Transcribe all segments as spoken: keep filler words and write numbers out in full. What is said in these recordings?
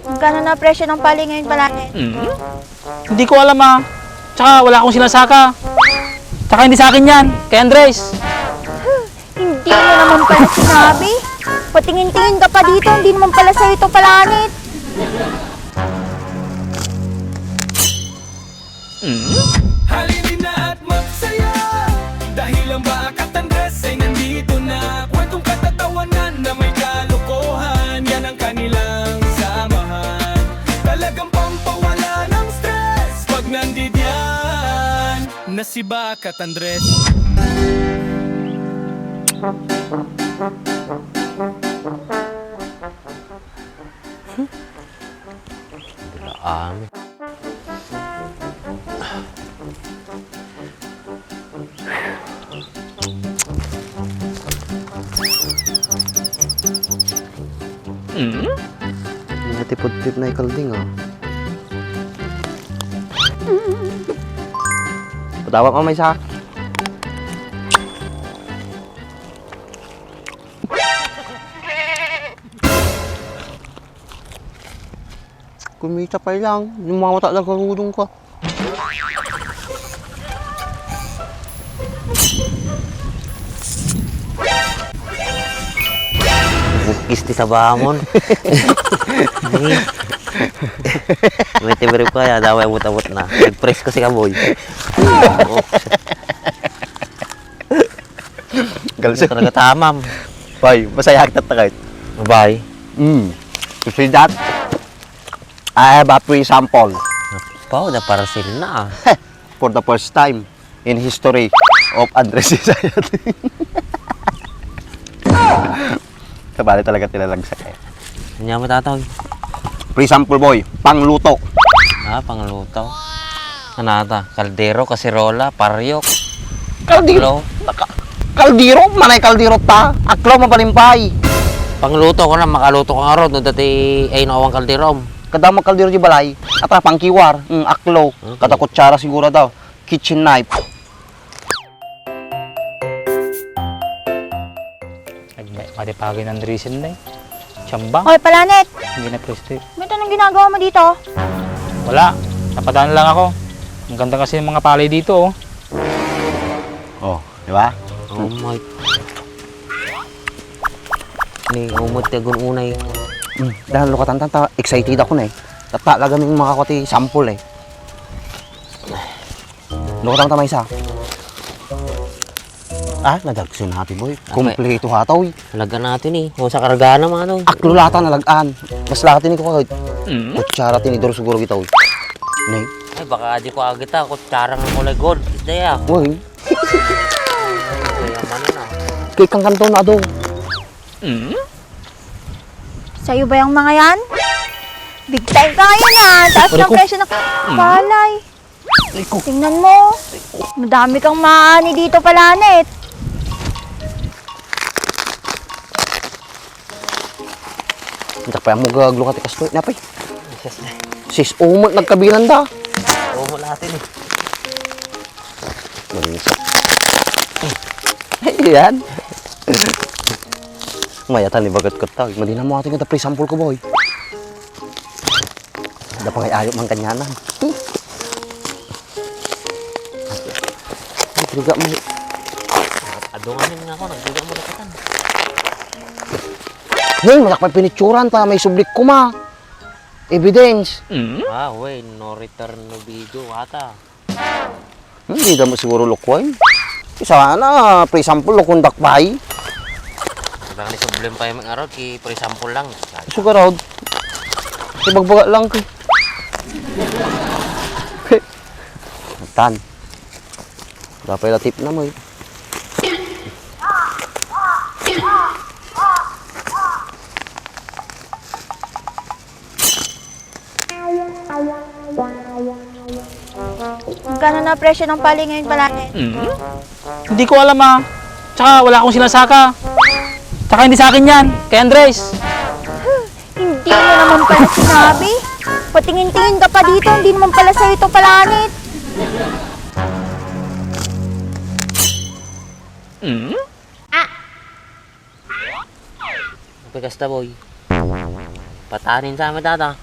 Magkano na presyo ng palay ngayon, Palangit? Hmm? Hindi ko alam, ah. Tsaka wala akong sinasaka. Tsaka hindi sa akin yan. Kay Andres. Hindi mo naman pala sinabi. Patingin-tingin ka pa dito, hindi naman pala sa'yo ito, Palangit. Hmm? Halina at magsaya, dahil ang Bakat Andres ay nandito na. Kwentong katatawanan na may kalokohan, yan ang kanilang samahan. Talagang pampawala ng stress pag nandidiyan na si Bakat Andres. Bilaan. Hmm? Matipudpit na ikalding, ah. Patawag mo, maysa. Kumita pa lang, yung mga mata lang karudong ka. Bukis ti sabamon. May timirip ko ya, daway abot-abot na. Nag-press ko si Kaboy. Galsot. Talaga tamam. Bay, masaya agtat na kahit. Bay. Mm. You see that? I have a free sample. Pau, na parcel na, ah. For the first time in history of Andres Society. Kabali talaga tilalagsak eh. Anya mo, Tatoy? Free sample, boy. Pangluto. Ah, pangluto. Ano ata? Kaldero, kaserola, paryok. Kaldero. Aklo. Naka-, kaldero? Manay kaldero ta. Aklo, mapalimpay. Pangluto ko na, makaluto ka nga ron. No dati ay no awan kaldero. Kada magkaldero di balay, ata pangkiwar, mm, aklo. Okay. Kada kutsara siguro daw. Kitchen knife. Ay, may, madi pa agay ng reason na eh. Tiyambang. Hoy, Palanet! Hindi na pwesto eh. Ba't anong ginagawa mo dito? Wala. Napadaan lang ako. Ang ganda kasi ng mga palay dito, oh. Oh, di ba? Oh my. Ni umot ti agun-unay. Hmm, dahil lukatan tanta, excited ako na eh. Tatalaga ng mga kuti sample eh. Lukatan ta maysa. Ah, nadagsun, Happy Boy. Apay. Kompleto hataw, eh. Talaga natin, eh. O, sa karga naman, ano, eh. Aklulata, nalagaan. Mas lahat ini ko kagad. Mm. Kutsara, tinidor, siguro kita, oy. Nay. Ay, baka di ko agita. Kutsara nga kulay gold. Kita ya. Uy. Kaya man na. Kay kang kanto na, do. Mm? Sa'yo ba yung mga yan? Big time ka ngayon, ah. Taas ng presyo ng palay. Tingnan mo. Madami kang maani dito, Palanet. Antak pa mo gaglo ka ti kastoy. Napay. Sis, eh. Sis, umot nagkabilan da. Umot natin, eh. Malinis. Ayan. Mayatan ni bagat ko tawag. Madina mo ating ito, pre, sample ko, boy. Da pa ngay ayok man kanyanan. Ay, triga mo. Adungan nga ako, nagtriga mo dakatan. Ning, malak pa pinitsuran ta, may sublik kuma. Evidence. Ah, wait, no return, no video, ata. Hmm, di da mo siguro lukuan. Isa na, pre, sample, lukon dakpay. Baka ni sublem pa yung araw, ki pre sample lang. Sugarod. Ibagbaga lang ko. Tan. Dapat latip na mo eh. Magkano na presyo ng pali ngayon, Palangit? Hmm? Hindi ko alam, ah. Tsaka wala akong sinasaka. Tsaka hindi sa akin yan. Kay Andres. Hindi mo naman pala sinabi. Patingin-tingin ka pa dito, hindi naman pala sa'yo ito, Palangit. Hmm? Kasta, boy. Patanin sa amin, tata.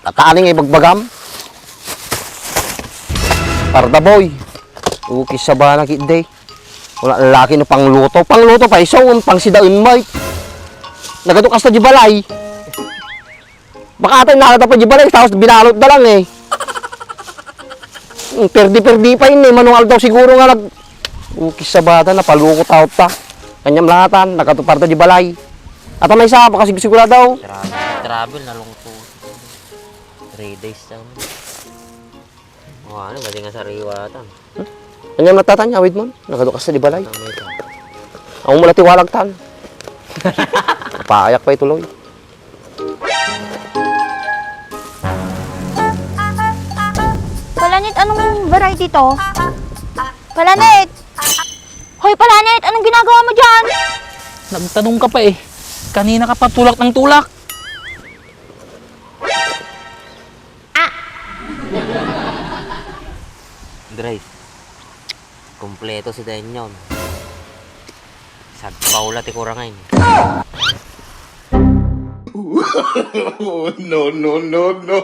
Patanin nga ibagbagam. Parda, boy. Ukis sa bana, kidde. Wala laki no pangluto. Pangluto pa, iso, ang pangsidaen, mate. Nagado kasta di balay. Baka atay nakita pa di balay, tapos binalot na lang eh. Hmm, perdi-perdi pa yun eh. Manung aldaw siguro nga nag-, ukis sa bata, napaluko tayo ta. Kanyam lahatan, nagkatuparda di balay. At may isa, baka sig-, sigurado. Travel, travel, nalungkot. Three days lang. O, ano, pati nga sariwa, tan. Kanyam na tatan, awid mo. Nagado kasta di balay. Ang may tan. Ang mula tiwalag tan. Paayak pa ituloy. Palanit, anong variety to? Palanit! Hoy, Palanit! Anong ginagawa mo dyan? Nagtanong ka pa eh. Kanina ka pa tulak ng tulak. Andres, kompleto si Denyon. Sagpaw la ti kurangen. No, no, no, no.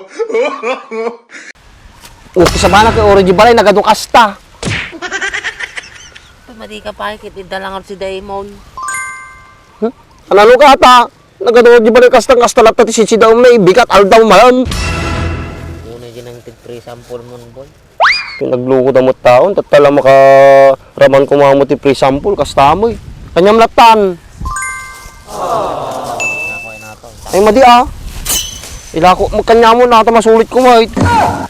O, kasabana kay Oro di balay, nagado kasta. Madi ka pa, kit idda lang si Daimon. Huh? Analo ka ata? Nagado di balay kasta, kasta latta ti sitsidaom na ibigat, aldaw man. Una di nang tig-free sample mo, boy. Pinagluko da mo taon, tattala makaraman ko mo ti free sample, kasta mo eh. Kanyam latan. Ay, madi ah. Ilako, magkanyamo na, ata masulit ko mo eh.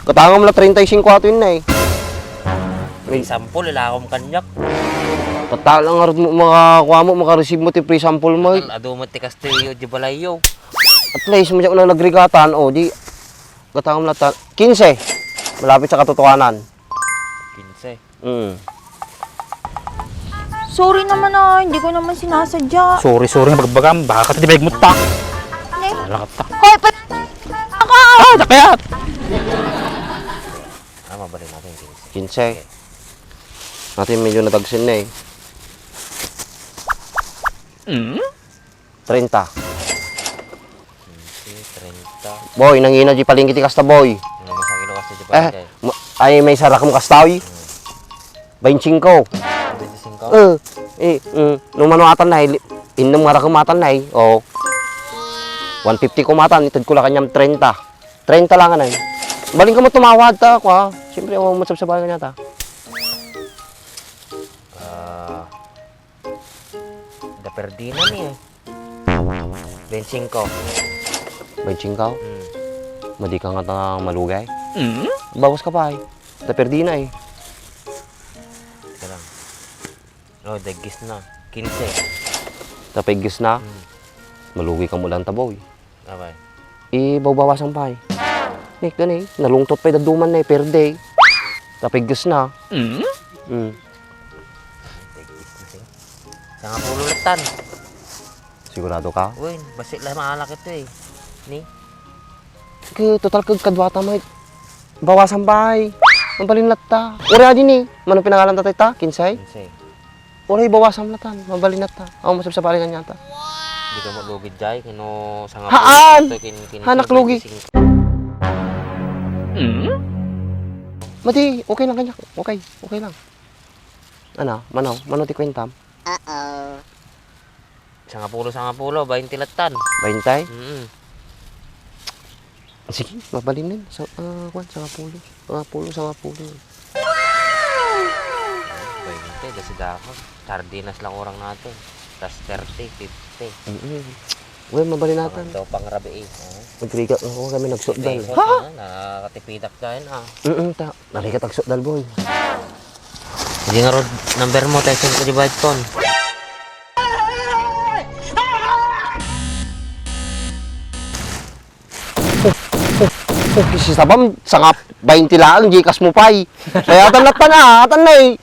Katangam la treinta y cinco ato yun na eh. Free sample, ilakom kanyak. Tattala nga mo, makakuha mo, makareceive mo ti free sample mo eh. Adu mo ti kastilyo, di balayo. At least, mo siya unang nagrigatan, o di, katangam latan. Kinse. Malapit sa katotohanan. Kinse. Mm. Sorry naman ah, hindi ko naman sinasadya. Sorry, sorry nga bagbagam. Baka ka di baigmut ta. Ne? Wala ka ta. Hoy, pa-, ako! Ah, nakayat! Ah, mabalik natin yung kinse. Kinse. Okay. Natin medyo nadagsin na eh. Mm? Treinta. Kinse, treinta. Boy, nangina di palengke ti kasta, boy. Ano, masakit kasi di Eh, palengke. Ma-, ay, may sarakom kasta, oy. Hmm. Baintsingko. Baintsingko? Eh, eh, mm, no mano atan na, eh, li-, innom nga rakom atan na, eh. Oh. One fifty ko matan, itud ko la kanyam treinta. Treinta lang, anay. Baling ka mo tumawad ta, kwa. Siyempre, oh, magsabsabayan ka niya ta. Ah, Da perdina ni eh. Baintsingko. Baintsingko? Hmm. Madi ka nga ta malugay? Hmm? Bawas ka pa eh. Da perdina eh. Teka lang. Oh, daggis na. Kinse. Da paggis na? Hmm. Malugi ka mo lang tabaw eh. Abay. Ibawbawasan pay. Nek, gani, nalungtot pay dadduma na, eh, per day. Tapigges na. Mm? Mm. Sangapulo latan. Sigurado ka? Uy, basi la maalak ito eh. Ni? Ke, total kag kadwata, Mike. Bawasan pay. Mabalin latta. Uri adi ni. Mano pinangalan tatay ta? Kinsay? Kinsay. Uray, bawasan na tan, mabalin na ta. Awan masabsabali kaniata. Di ka malugid, jay. Kino sanga Haan! Ito, kin-, kin-, Hanak lugi. Hmm? Madi, okay lang kaniak. Okay, okay lang. Ano, mano, mano ti kuentam? Uh-oh. Sangapulo, sangapulo, bainte latan. Bainte? Mm. Sige, mabalin na. Sa, ah, kwan, sangapulo. Sangapulo, sangapulo. Bainte, dasi dako. Sardinas lang orang natin. Tas thirty, fifty. Mm-mm. Uy, mabalin natin. Ito, pang rabi eh. Oh. Nagrigat na ako kami, nagsutdan. Fifty pesos na, nakatipidak ka yun, ah. Mm-mm, ta. Narigat agsutdan, boy. Sige nga, Rod, number mo, text ko di ba ito? Oh, oh, oh, kisi sabam, sangap bainti laang, Gcash mo pay. Kaya atan na tan, ah, atan na eh.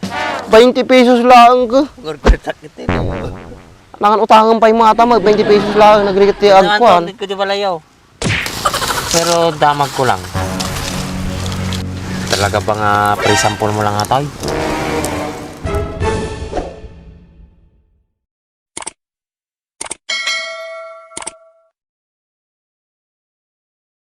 Bainti pesos laang ko. Gurgur sakit eh. Nangan utangan pay mo ata mo, bainti pesos laang, nagrigat ti agkuan. Ko di balayaw. Pero damag ko lang. Talaga ba nga free sample mo lang ata, oy?